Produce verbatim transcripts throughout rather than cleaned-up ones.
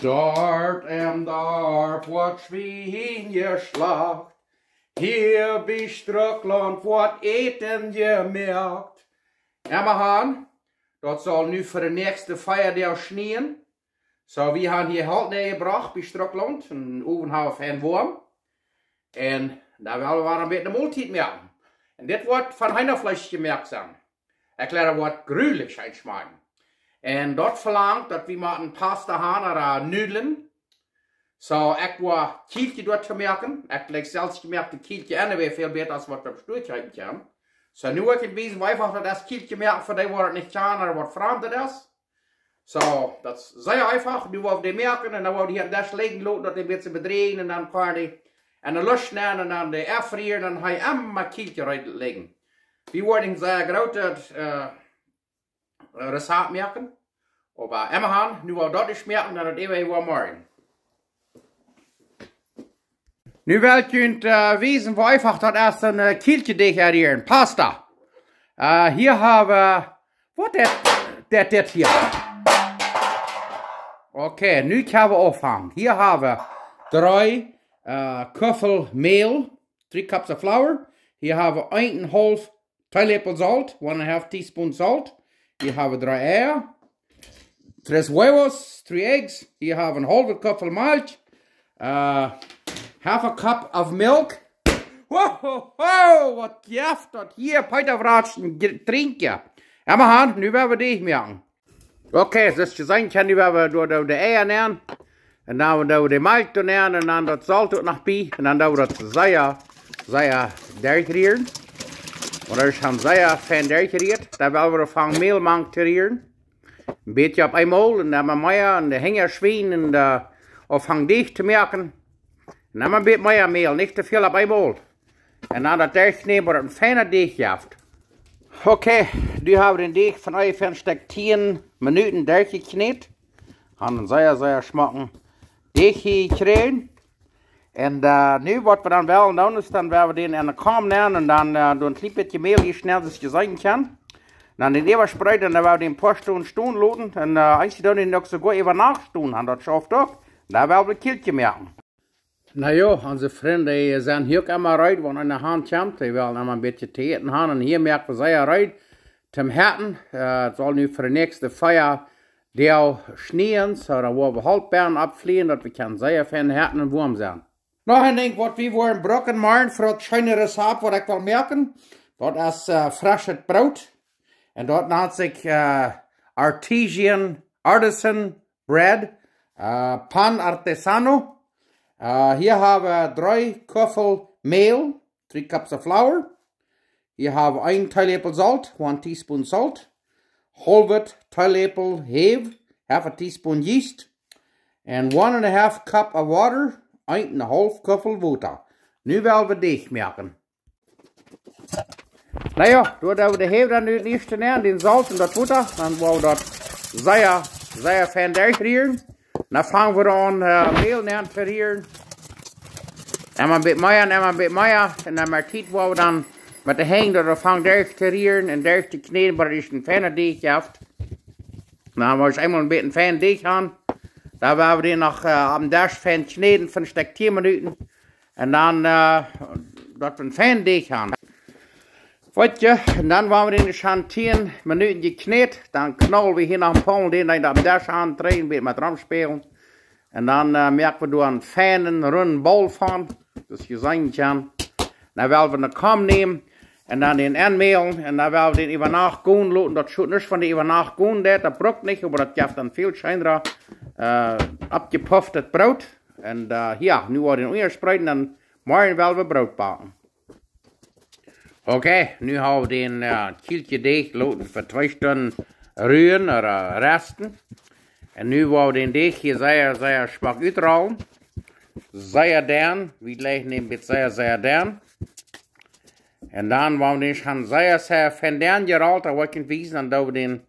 Dort em Darp woat Schwien jeschlacht. Hia bie Strucklaunt woat Äten jemoakt. Emma han, daut saul nu fa de näakjste Feiadoag schnieen. Soo, wie han hia Holt nenjebrocht bie Strucklaunt, un Owen haft fein woam. Un dan well wie een bät Moltiet moaken. Un dit woat von Heenafleesch jemoakt sennen. Ekj jleew, daut woat grulich scheen schmakjen. Un daut velangt, daut wie motten Pasta han ooda Nudlen. Soo, ekj woa Kjielkje doatoo moaken. Ekj jleew selfst jemoakte Kjielkje, un daut wia väl bäta aus waut wie opp Stua kjeepen kjennen. Soo, nu woa ekj wiesen, woo eefach daut es, Kjielkje moaken, fa dee waut daut nich kjanen ooda waut Framdet es. Soo, daut es sea eefach. Nu woa wie dee moaken un dan woa wie dee hia aum Desch lijen loten, daut dee een bät bedrieejen, un dan kaun dee enne Lusch nämen un dan dee aunrieren un dan hab wie emma Kjielkje reed lijen. Wie woaren een sea grootet, äh, Rezept moaken. Oba emma han, nu woa wie daut nich moaken, dan daut eewje woa morjen. Nu well ekj junt, äh, wiesen, woo eefach daut es, een, äh, Kjielkje Deajch to rieren. Pasta. Äh, hia hab wie, waut dit, dit, dit hia. Okay, nu kjenn wie aunfangen. Hia hab wie dree, äh, Kuffel Mäl, three cups of flour. Hia hab wie eenenhaulf Teeläpel Solt, one and a half teaspoon salt. Hia hab wie dree Eia. Tres huevos, three eggs. Hia hab wie een haulwe Kuffel Malkj. Äh, half a cup of milk. Ho, ho, ho, waut jeft daut hia, Peter Fratschen, drinken. Emma han, nu woa wie dee moaken. Okay, soo aus jie seenen kjennen, nu woa wie doa, doa de Eia nämen. Un dan woa wie de Malkj doa nämen un dan daut Solt uk noch bie. Un dan woa wie daut sea, sea derchrieren. Un daut es dan sea fein derchrieet. Dan woa wie aunfangen Mäl mank to rieren. Een bät opp eemol un dan mau mea un de Henj schwinjen un, äh, aunfangen Deajch to moaken. Un dan een bät mea Mäl, nich too väl opp eemol. Un dan daut derchkjnäden, daut daut een feina Deajch jeft. Okay, nu hab wie dän Deajch von onjefäa een Stekj tieen Minuten derchjekjnät. Haben een sea, sea schmocken Deajch hia jekjräajen. Un, äh, nu waut wie dan wellen doonen es, dan woa wie dän enne Kom nämen un dan, äh, doa een kjlien bät Mäl hia schnell, soo aus jie seenen kjennen. Dan dän äwaspreeden un dan woa wie dän een poa Stunden stonen loten. Un, äh, eenje doonen dän uk soogoa äwa Nacht stonen, un daut schauft uk. Dan woa wie Kjielkje moaken. Na jo, onse Frind, dee sent hia uk emma reed, wan eena han kjemt, dee wellen emma een bät to äten han. Un hia moak wie sea reed toom Hetten. Äh, et saul nu fa de näakjste Feiadoag schnieen, soo dan woa wie Holt bie oppflieen, daut wie kjennen sea fein hetten un woam sennen. Noch een Dinkj, waut wie woaren brucken morjen fa daut scheene Rezept, waut ekj well moaken, daut es, äh, freschet Broot. Un daut nant sikj, äh, Artesian, Artisan Bread, äh, Pan Artesano. Äh, hia hab wie dree Kuffel Mäl, three cups of flour. Hia hab wie een Teeläpel Solt, one teaspoon salt. Haulwet Teeläpel Hew, half a teaspoon yeast. And one and a half cup of water, eenenhaulf Kuffel Wota. Nu woa wie Deajch moaken. Na jo, doa woa wie de Hew dan nu daut ieeschte nämen, dän Solt un daut Wota. Dan woa wie daut sea, sea fein derchrieren. Dan fang wie aun, äh, Mäl nämen to rieren. Emma een bät mea un emma een bät mea. Un dan met Tiet woa wie dan met de Henj daut aunfangen derch to rieren un derch to kjnäden, bat et een feina Deajch jeft. Dan woa wie eemol een bät een feina Deajch han. Dan woa wie dän noch, äh, aum Desch fein kjnäden fa een Stekj tieen Minuten. Un dan, äh, daut wie een feina Deajch han. Weetst, un dan wan wie dän tieen Minuten jekjnät, dan knaul wie hia noch een poa dän, dän aum Desch aun, dreien, een bät met romspälen. Un dan, äh, moak wie doa een feinen, runden Bol von, soo aus jie seenen kjennen. Dan woa wie ne Kom nämen un dan dän enmälen. Un dan woa wie dän äwa Nacht gonen loten. Daut schult nuscht von de äwa Nacht gonen, daut, daut brukt nich, oba daut jeft dan väl scheenra, äh, oppjepufftet Broot. Un, äh, jo, nu woa wie dän unjaspreeden, dan morjen woa wie Broot backen. Okay, nu hab wie dän, äh, Kjielkje Deajch loten fa twee Stunden ruen ooda resten. Un nu woa wie dän Deajch hia sea, sea schmock utrollen. Sea denn, wie jleichen dän bät sea, sea denn. Un dan woa wie dän schon sea, sea fein denn jerolt, daut woa ekj junt wiesen, dan doo wie dän,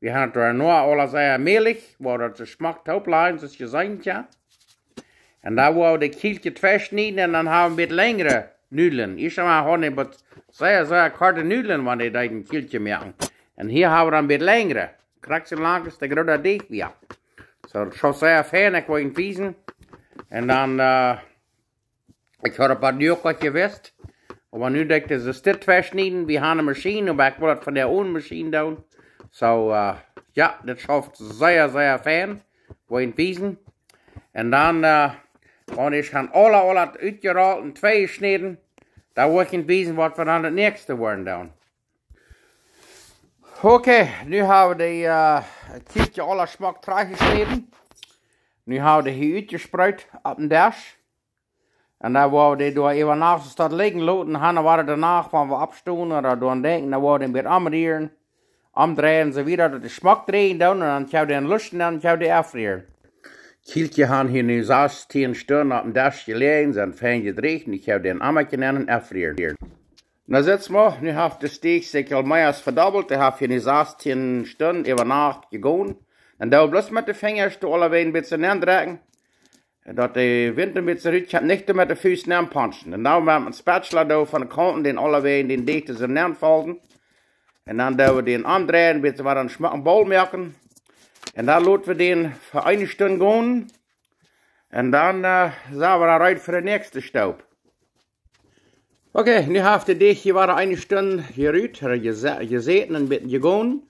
wie haben daut doa noch aula sea mälich, woa wie daut soo schmock toop lajen, soo aus jie seenen kjennen. Un dan woa wie de Kjielkje twei schnieden un dan haben wie een bät lenjre Nudlen. Ieescht emol haben wie waut sea, sea korte Nudlen, wan dee daut Kjielkje moaken. Un hia haben wie dan een bät lenjre. Krakjt soo lang aus de groota Deajch wia. Daut schauft sea fein, ekj woa junt wiesen. Un dan, äh, ekj haud opp daut nu uk waut jewist. Oba nu denkj ekj, daut es dit twee schnieden. Wie haben eene Maschien, oba ekj well daut von de one Maschien doonen. So, äh, jo, dit schauft sea, sea fein. Woa junt wiesen. Un dan, äh, wan ekj han aula, aula utjerolt un twee jeschnäden, dan woa ekj junt wiesen, waut wie dan daut näakjste woaren doonen. Okay, nu hab wie de, äh, Kjielkje aula schmock trajchtjeschnäden. Nu hab wie de hia utjespreet opp dän Desch. Un dan woa wie de doa äwa Nacht soo lijen loten. Dan woa wie doano, wan wie oppstonen ooda doaraun denkjen, dan woa wie dän bät omrieren, omdreien, soo wieda, daut dee schmock dreien doonen. Un dan kjenn wie dän luschen, dan kjenn wie dän aufrieren. Kjielkje han hia nu sastieen Stunden opp dän Desch jeläajen, sent fein jedrieecht, un ekj kjenn dän aunmoaken un aufrieren. Na, sitt mol, nu haft de Deajch sikj aul mea aus vedobbelt. Dee haft hia nu sastieen Stunden äwa Nacht jegonen. Un dan bloos met de Finjasch doa aulawäajen een bät aundrekjen, daut de Wint een bät rut kjemt, nich met de Fust aunpunchen. Un dan met een Spatula doa von de Kaunten dän aulawäajen dän Deajch soo aunfolden. Un dan doo wie dän omdreien, bät wie dan schmock een Boll moaken. Un dan lot wie dän fa eene Stund gonen. Un dan, äh, sent wie dan reed fa de näakjste Staup. Okay, nu haft de Deajch hia wada eene Stund hia rut, äh, jese-, jesäten un een bät jegonen.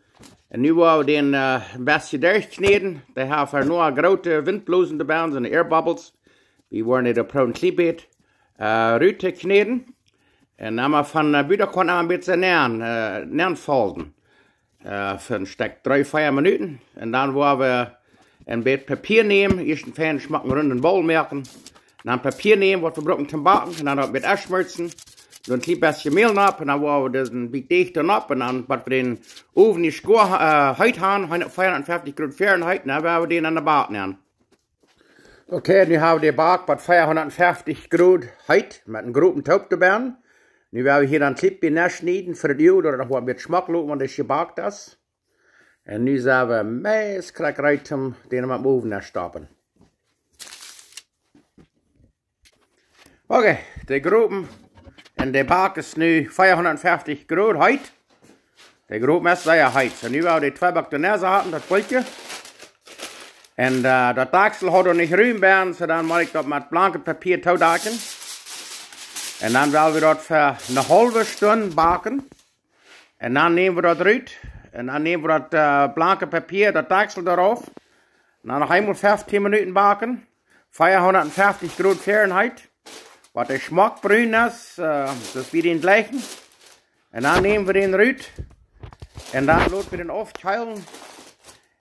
Un nu woa wie dän, äh, een bät derchkjnäden. Dee haft hia noch groote Wintblosen doabie, soone Air Bubbles. Wie woaren dee doa proowen een kjlien bät, äh, rut to kjnäden. Un dan mau von, äh, buten kjemt mau een bät nenn, äh, nennfolden. Äh, fa een Stekj dree, vea Minuten. Un dan woa wie een bät Papia nämen, ieescht een feinen schmocken runden Boll moaken. Dan Papia nämen, waut wie brucken toom backen, un dan daut met aufschmurzen. Dan een kjlien bät Mäl nopp, un dan woa wie daut een bät dichta nopp, un dan, waut wie dän Owen nich goa, äh, heet han, hundat, vea hundatfeftich Grod Fahrenheit, dan woa wie dän aun de Bak nämen. Okay, nu hab wie de Bak bie vea hundatfeftich Grod heet, met een grooten Toop doabie. Nu woa wie hia dan een kjlien bät nenn schnieden fa de Uagen, daut daut noch waut bät schmock loten, wan dee jebakt es. Un nu sent wie meist krakjt reed om dän em Owen nenn to stoppen. Okay, de Gropen un de Bak es nu vea hundatfeftich Grod heet. De Gropen es sea heet. So, nu woa wie de Tweeback doa nenn saten, daut Pultje. Un, äh, daut Dakjsel haud doa nich Rum bie, so dan mott ekj daut met blanket Papia toodakjen. Un dan woa wie daut fa eene haulwe Stund backen. Un dan näm wie daut rut. Un dan näm wie daut, äh, blanke Papia, daut Dakjsel doarauf. Un dan noch eemol feftieen Minuten backen. Vea hundatfeftich Grod Fahrenheit. Waut dee schmock brun es, äh, daut wie dän jlikjen. Un dan näm wie dän rut. Un dan lot wie dän aufkjeelen.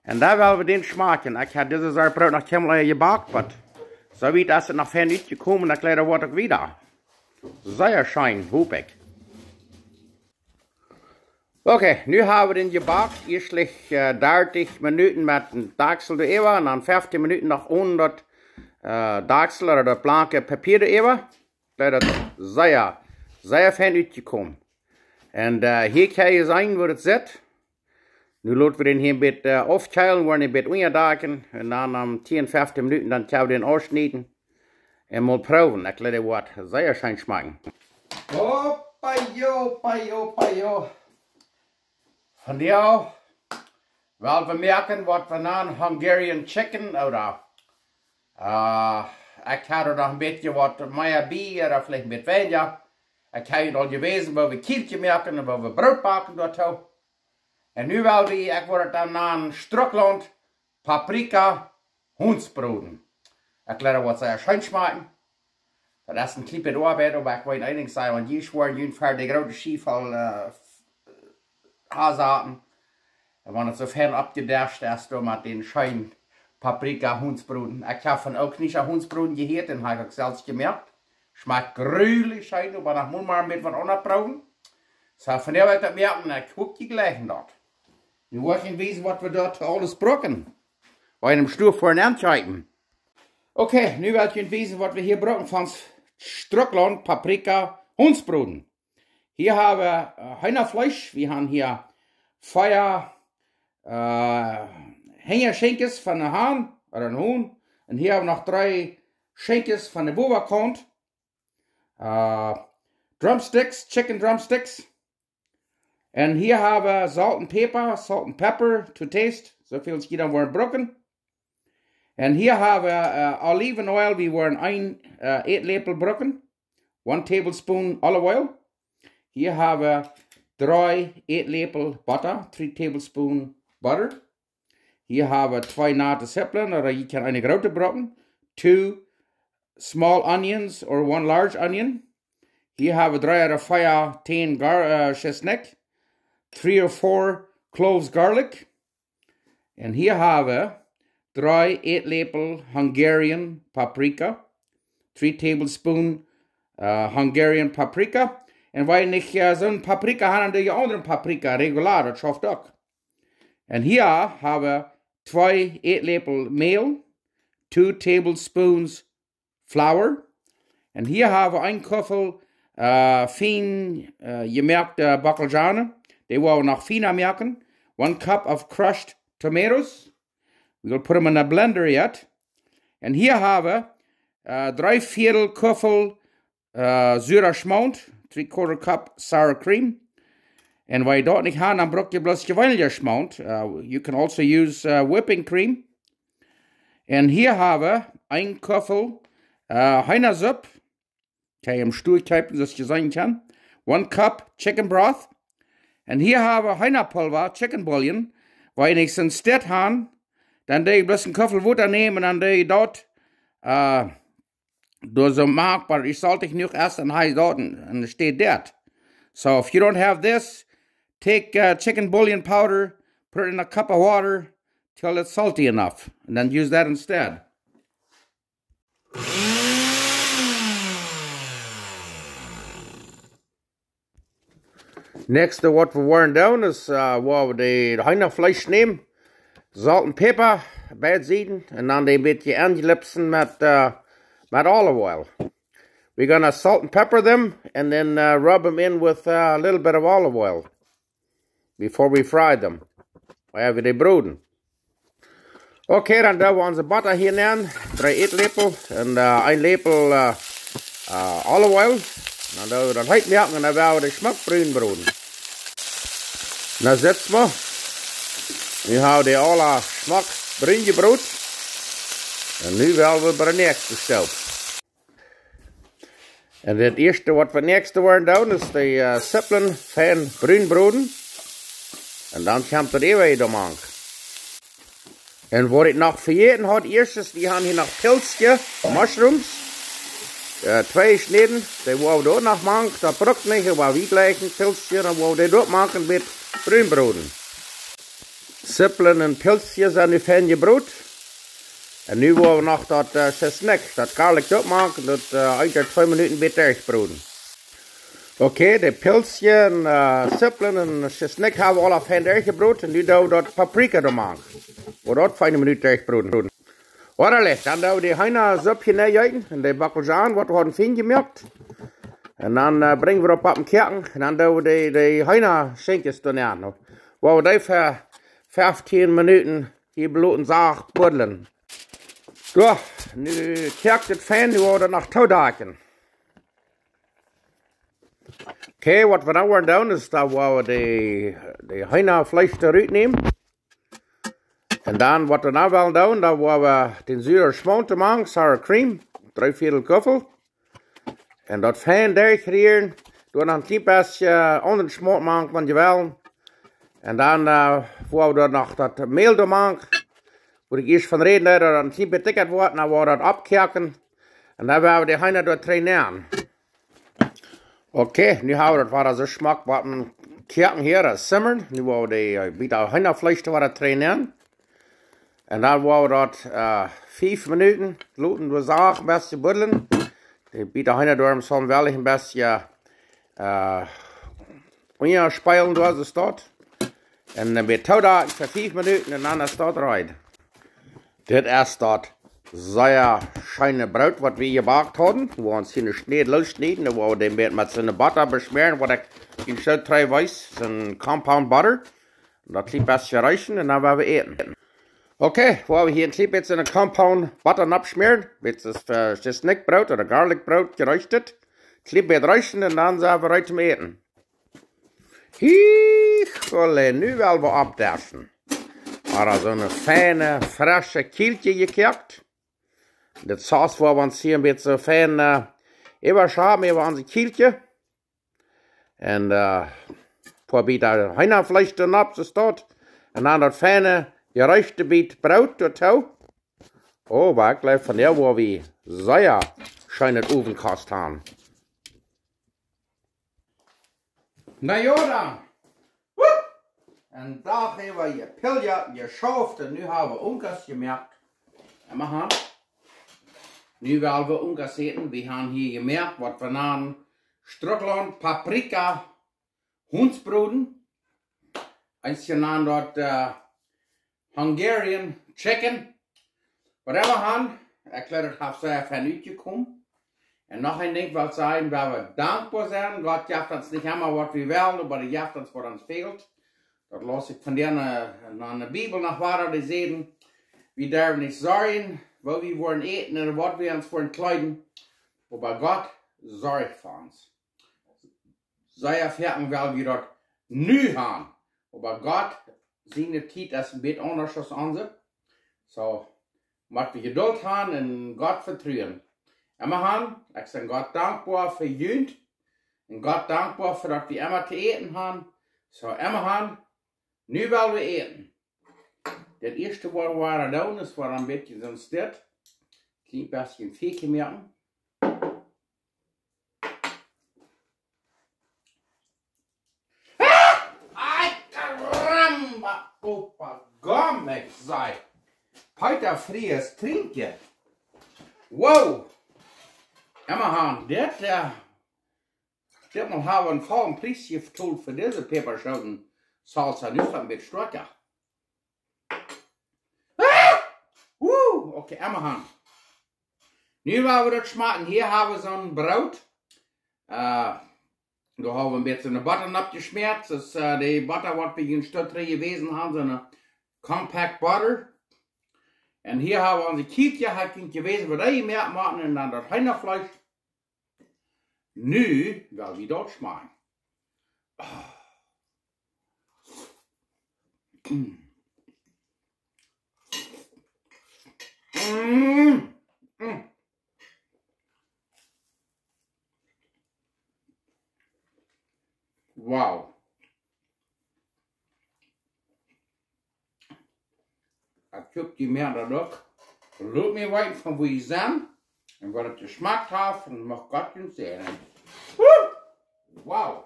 Un dan woa wie dän schmakjen. Ekj hab dise Sort Broot noch kjeenmol jebakt, oba soo wiet es et noch fein utjekomen, dan kjlien woat et uk wieda. Sea scheen, hop ekj. Okay, nu hab wie dän jebakt, ieeschtlich, äh, dartich Minuten met een Dakjsel doaräwa un dan feftieen Minuten noch onen daut, äh, Dakjsel ooda daut blanke Papia doaräwa. Daut es sea, sea fein utjekomen. Un, äh, hia kjenn jie seenen, woo daut sitt. Nu lot wie dän hia een bät, äh, aufkjeelen, woaren dän een bät unjadakjen. Un dan, om tieen, feftieen Minuten, dan kjenn wie dän aufschnieden. Un mol proowen. Ekj jleew, dee woat sea scheen schmakjen. Hoppa, jo, hoppa, jo, hoppa, jo. Vondoag well wie moaken, waut wie nanen Hungarian Chicken, ooda, äh, ekj hab noch een bät waut mea bie, ooda veleicht een bät weinja. Ekj hab junt aul jewäsen, woo wie Kjielkje moaken un woo wie Broot backen doatoo. Un nu well wie, ekj woa daut dan nanen Strucklaunt Paprika Hundsbroden. Ekj jleew, daut woat sea scheen schmakjen. Daut es een kjlien bät Oabeit, oba ekj well een Dinkj sajen, wan jie schwoaren, jie fa de groote Schiew aul, äh, ha saten. Un wan et soo fein oppjedescht es, dan met dän scheenen Paprika Hundsbroden. Ekj hab von Ooknischa Hundsbroden jehieet, dän hab ekj uk selfst jemoakt. Schmakjt grulich scheen, oba noch mol mau met waut aundasch proowen. So, vondoag well ekj daut moaken, ekj hop, jie jlikjen daut. Nu woa ekj junt wiesen, waut wie doa aules brucken. Waut wie em Stua fa enkjeepen. Okay, nu well ekj junt wiesen, waut wie hia brucken von Strucklaunt Paprika Hundsbroden. Hia hab wie, äh, Heenafleesch. Wie haben hia vea, äh, Hinjaschinkjes von de Hahn, ooda een Hon. Un hia hab wie noch dree Schinkjes von de Bowakaunt. Äh, Drumsticks, Chicken Drumsticks. Un hia hab wie Solt un Päpa, salt and pepper to taste, soo väl aus jie dan wellen brucken. Un hia hab wie, äh, Oliven Oil, wie woaren een, äh, Ätläpel brucken. One tablespoon olive oil. Hia hab wie dree Ätläpel Botta, three tablespoon butter. Hia hab wie twee natte Zippeln, ooda jie kjennen eene groote brucken. Two small onions or one large onion. Hia hab wie dree ooda vea Tänen gar-, äh, Tschesnikj. Three or four cloves garlic. Un hia hab wie dree Ätläpel Hungarian paprika, three tablespoon, äh, Hungarian paprika. Un wan jie nich, äh, soon paprika haben, dan doo jie aundren paprika, regular, daut schauft uk. Un hia hab wie twee Ätläpel Mäl, two tablespoons flour. Un hia hab wie een Kuffel, äh, fien, äh, jemoakte Bockelzwiebeln. Dee woa wie noch fiena moaken. One cup of crushed tomatoes. We will put them in a blender yet. Un hia hab wie, äh, dree Viedel Kuffel, äh, sura Schmaunt, three quarter cup sour cream. Un wan jie daut nich haben, dan bruck jie bloos jeweenelja Schmaunt. Äh, you can also use, äh, whipping cream. Un hia hab wie een Kuffel, äh, Heenasupp. Kjenn jie em Stua kjeepen, soo aus jie seenen kjennen. One cup chicken broth. Un hia hab wie Heenapulva, chicken bouillon. Wan jie nich soon Stett haben, dan doo jie bloos een Kuffel Wota nämen un dan doo jie daut, äh, doa soo moakboa, es saltich jenuach, es dan hab jie daut un, un steit daut. So if you don't have this, take, uh, chicken bouillon powder, put it in a cup of water till it's salty enough, and then use that instead. Näakjste waut wie woaren doonen es, äh, woa wie de Heenafleesch nämen, Solt un Päpa beitsieden un dan dee een bät enjlipsen met, äh, met olive oil. We're gonna salt and pepper them and then, uh, rub them in with, uh, a little bit of olive oil before we fry them. Wan wie dee broden. Okay, dan doo wie onse Botta hia nenn, dree Ätläpel un, äh, een Läpel, äh, äh, olive oil. Dan doo wie daut heet moaken un dan woa wie dee schmock brun broden. Nu sitt mol, nu hab wie dee aula schmock brun jebrot. Un nu woa wie bie de näakjste Stoop. Un daut ieeschte waut wie näakjste woaren doonen es de, äh, Zippeln fein brun broden. Un dan kjemt daut äwaje doamank. Un waut ekj noch vejäten haud, ieescht es, wie haben hia noch Pilzje, mushrooms. Äh, twee jeschnäden, dee woa wie doa noch mank, daut brukt nich, oba wie jlikjen Pilzje, dan woa wie dee doa mank een bät brun broden. Zippeln un Pilzje sent nu fein jebrot. Un nu woa wie noch daut, äh, Tschesnikj, daut garlic doa mank, daut, äh, een ooda twee Minuten bät derchbroden. Okay, de Pilzje un, äh, Zippeln un Tschesnikj haben wie aula fein derchjebrot. Un nu doo wie daut Paprika doa mank. Woa daut fein eene Minut derchbroden. Oda leicht, dan doo wie de Heenasupp nenjeeten un de Bockelzwiebeln, waut wie hauden fein jemoakt. Un dan, äh, brinj wie daut opp dän Koaken un dan doo wie de, de Heenaschenkjes doa nenn. Woa wie dee fa feftieen Minuten hia bloos sacht buddlen. Soo, nu koakt et fein, nu woa wie daut noch toodakjen. Okay, waut wie dan woaren doonen es, dan woa wie de, de Heenafleesch doa rut nämen. Un dan waut wie dan wellen doonen, dan woa wie dän suren Schmaunt doa mank, sour cream, dree Viedel Kuffel. Un daut fein derchrieren. Doo noch een kjlien bät aundren Schmaunt mank, wan jie wellen. Un dan, äh, woa wie doa noch daut Mäl doa mank, wua ekj ieescht von räden deed, daut daut een kjlien bät dikja woat, dan woa wie daut oppkoaken. Un dan woa wie de Heena doa trigj nenn. Okay, nu hab wie daut wada soo schmock waut een Koaken hia, äh, simmern. Nu woa wie de, äh, bät Heenafleesch doa wada trigj nenn. Un dan woa wie daut, äh, fief Minuten loten wie sacht een bät buddlen. De bät Heena doa sellen woll een bät, äh, unjaspeelen doa soo staut. Un dan bät toodakjen fa fief Minuten un dan es daut reed. Dit es daut sea scheene Broot waut wie jebackt hauden. Wie woaren hia een Schnäd loosschnieden, dan woa wie dän met, met soone Botta beschmäaren, waut ekj junt soo trigj wies, soon compound butter. Un daut kjlien bät reeschen un dan woa wie äten. Okay, woa wie hia een kjlien bät soone compound Botta oppschmäaren, bät es, äh, Tschesnikjbroot oda garlic Broot jereeschet. Kjlien bät reeschen un dan sent wie reed toom äten. Hee, Scholle, nu well wie oppdeschen. Haud soone feine, fresche Kielkje jekoakt. Dit Saus woa wie ons hia een bät fein, äh, äwaschaben äwa onse Kielkje. Un, äh, poa Bieta Heenafleesch doa nopp, soo es daut. Un dan daut feine, jereechte Biet Broot doatoo. Oh, oba ekj jleew, vondoag woa wie sea scheenet Owenkost haben. Na jo dan. Wupp! Een Dach äwa jepiljat, jeschauft un nu hab wie Unkas jemoakt. Un wie haben, nu well wie Unkas äten. Wie haben hia jemoakt, waut wie nanen Strucklaund Paprika Hundsbroden. Eenje nanen daut, äh, Hungarian Chicken. Waut wie haben, ekj jleew, daut haft sea fein utjekomen. Un noch een Dinkj well ekj sajen, wie woaren dankboa sennen. Gott jeft ons nich emma waut wie wellen, oba hee jeft ons waut ons fält. Daut laus ekj vondoag, äh, en de Bibel noch wada, dee säden, wie derwen nich sorjen, woo wie woaren äten un waut wie ons woaren kjleeden, oba Gott sorcht fa ons. Sea foaken well wie daut nu haben, oba Gott siene Tiet es een bät aundasch aus onse. Soo, mott wie Jedult haben un Gott vetruen. Emma han, ekj sie Gott dankboa fa junt. Un Gott dankboa fa daut wie emma to äten haben. Soo, emma han, nu well wie äten. Daut ieeschte waut wie woaren doonen es, wie woaren een bät soo dit, kjlien bät Fäakje moaken. Ah! Ay caramba, opa, gom, ekj saj. Peter Fries drinkjen. Wow. Emma han, dit, äh, dit mol haben wie een vollen Pries jebetolt fa dise Päpaschooten Salsa. Nu es daut een bät stoakja. Ah! Woo, okay, emma han. Nu woa wie daut schmakjen. Hia hab wie soon Broot. Äh, doa hab wie een bät Botta nopp jeschmäat. Daut es, äh, de Botta waut wie een Stoot trigj jewast haben, soone Compact Butter. Un hia hab wie onse Kielkje, hab ekj junt jewast, waut dee jemoakt haben, un dan daut Heenafleesch. Nu well wie daut schmakjen. Ah. Mm. Mm. Mm. Wow. Ekj hop, jie moakjen daut uk. Lot mie weeten von wua jie sent un waut et jeschmakt haft un mucht Gott junt säajnen. Woo! Wow!